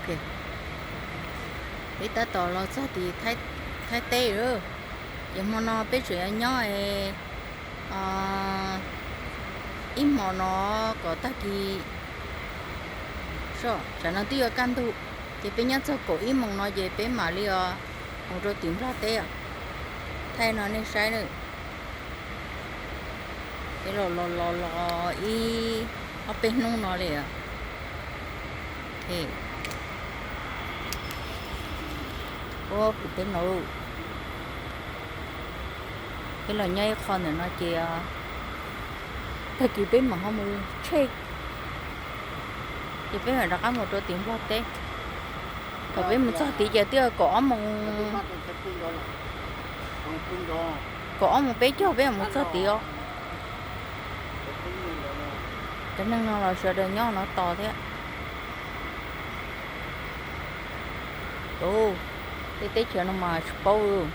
Peb tab tom los txog tim Thaib teb lawm, ces hmo no peb tseem yuav nyob ib hmos no kom tag kis, tsam no twb yuav kaj ntug, ces peb nyob txog kaum ib moos no ces peb mam li os mus rau tim Nplog teb os. Thaij no nej saib na, peb los los los los ib ob peb hnub no li os. Ua kuv peb no, peb los nyob ib qho ntawm no ces tag kis peb mam ho mus tsheb, ces peb mam rov qab mus rau tim Nplog teb. Thaum peb mus txog tid ces twb kaum ob moos, kaum ob moos peb caug peb mam mus txog tid os. Cov neeg no los sawv daws nyob no tos thiab. Tej teb chaws no mas tsis paub.